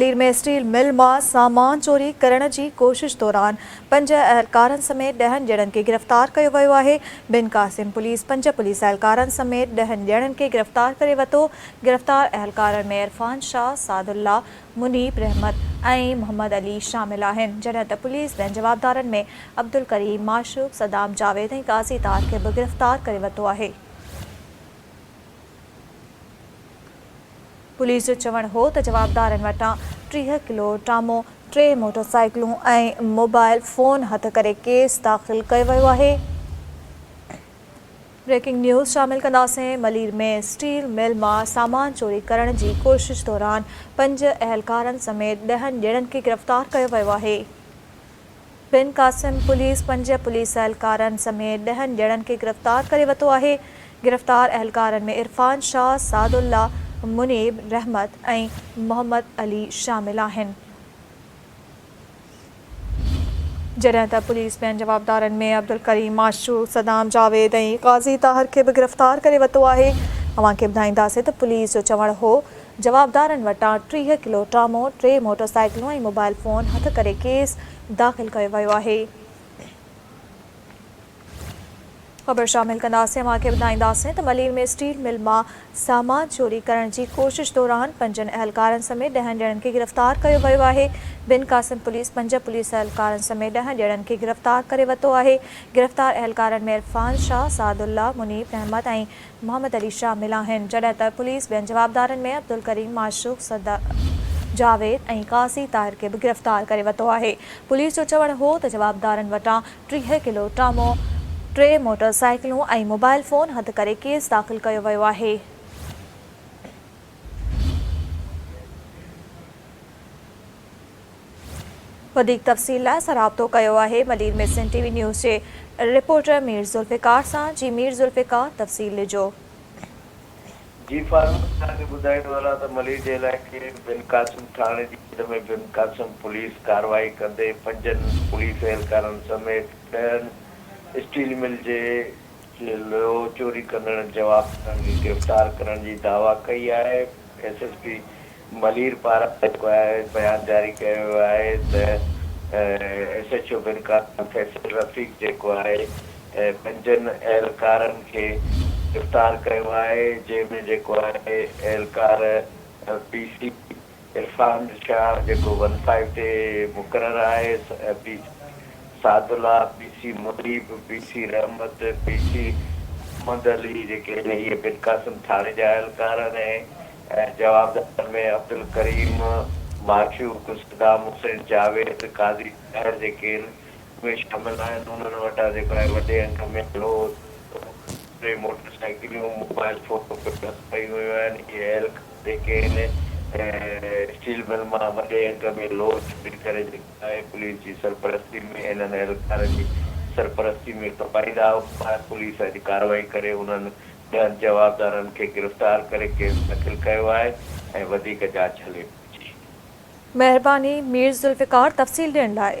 Malir ۾ steel mill مان سامان چوري ڪرڻ جي ڪوشش دوران پنج اهلڪارن سميت ڏهن ڄڻن کي گرفتار ڪيو ويو آهي. بن قاسم پوليس پنج پوليس اهلڪارن سميت ڏهن ڄڻن کي گرفتار ڪري ورتو. گرفتار اهلڪارن ۾ عرفان شاهه، سعد الله، منيب رحمت ۽ محمد علي شامل آهن. جڏهن ته پوليس ٻين جوابدارن ۾ عبدالڪريم، معشوق، صدام جاويد ۽ قاضي طاهر کي به گرفتار ڪري ورتو آهي. پوليس جو چوڻ هو ته جوابدارن وٽان 30 ڪلو ٽامو، ٽي موٽر سائيڪلون ۽ موبائل فون هٿ ڪري ڪيس داخل ڪيو ويو آهي. بريڪنگ نيوز شامل ڪنداسين، ملير ۾ اسٽيل مل مان سامان چوري ڪرڻ جي ڪوشش دوران پنج اهلڪارن سميت ڏهن ڄڻن کي گرفتار ڪيو ويو آهي. بن قاسم پوليس پنج پوليس اهلڪارن سميت ڏهن ڄڻن کي گرفتار ڪري ورتو آهي. گرفتار اهلڪارن ۾ عرفان شاهه، سعد الله، منيب رحمت ۽ محمد علي شامل آهن. جڏهن ته پوليس ٻين جوابدارن ۾ عبدالڪريم معشوق، صدام جاويد ۽ قاضي طاهر کي به گرفتار ڪري ورتو آهي. اوهان کي ٻڌائينداسين ته پوليس جو چوڻ هو جوابدارن وٽان 30 ڪلو ٽامو، ٽي موٽر سائيڪلون ۽ موبائل فون هٿ ڪري ڪيس داخل ڪيو ويو آهي. خبر شامل ڪنداسين اوهان کي ٻڌائينداسين ته ملير ۾ اسٽيل مل مان سامان چوري ڪرڻ جي ڪوشش دوران پنجن اهلڪارن سميت ڏهن ڄڻن کي گرفتار ڪيو ويو آهي. بن قاسم پوليس پنج پوليس اهلڪارن سميت ڏهن ڄڻن کي گرفتار ڪري ورتو آهي. گرفتار اهلڪارن ۾ عرفان شاهه، سعد الله، منيب احمد ۽ محمد علي شامل آهن، جڏهن ته پوليس ٻين جوابدارن ۾ عبدالڪريم، معشوق، صدام جاويد ۽ قاضي طاهر کي به گرفتار ڪري ورتو آهي. پوليس جو چوڻ هو ته جوابدارن وٽان 30 ڪلو ٽامو، ٽي موٽر سائيڪلون ۽ موبائل فون هٿ ڪري ڪيس داخل ڪيو ويو آهي. وڌيڪ تفصيل لاء اسان رابطو ڪيو آهي ملير ۾ سنڌ ٽي وي نيوز جي رپورٽر مير ذوالفقار سان جي مير ذوالفقار تفصيل ڏجو. جي فاروق توهان کي ٻڌائيندو هلان ته ملير جي علائقي بن قاسم ٿاڻي جي حد ۾ بن قاسم پوليس ڪارروائي ڪندي پنجن پوليس اهلڪارن سميت ڏهن اسٽيل مل جي لوهه چوري ڪندڙن جوابدارن کي گرفتار ڪرڻ جي دعويٰ ڪئي آهي ايس ايس پي ملير پاران جيڪو آهي بيان جاري ڪيو ويو آهي ته ايس ايڇ او بن قاسم فيصل رفيق جيڪو آهي پنجن اهلڪارن کي گرفتار ڪيو آهي جنهن ۾ جيڪو آهي اهلڪار پي سي عرفان شاهه جيڪو ون فائيو تي مقرر آهي P C Saadullah, P C Muneeb, P C Rehmat, P C Muhammad Ali جيڪي آهن اهي بن قاسم ٿاڻي جا اهلڪار آهن ۽ ۽ جوابدارن ۾ عبدالڪريم، معشوق، صدام حسين، جاويد، قاضي طاهر جيڪي آهن اهي شامل آهن، انهن وٽان جيڪو آهي وڏي انگ ۾ لوهه، ٽي موٽر سائيڪليون، موبائل فون پڻ هٿ ڪيون ويون آهن، اهي اهلڪار جيڪي آهن اسٽيل مل مان وڏي انگ ۾ لوهه چوري ڪري جيڪو آهي پوليس جي سرپرستي ۾ انهن اهلڪارن جي سرپرستي ۾ کپائيندا هئا، پوليس اڄ ڪارروائي ڪري انهن ڏهن جوابدارن کي گرفتار ڪري ڪيس داخل ڪيو آهي ۽ وڌيڪ جاچ هلي پئي. مهرباني مير ذوالفقار تفصيل ڏيڻ لاء.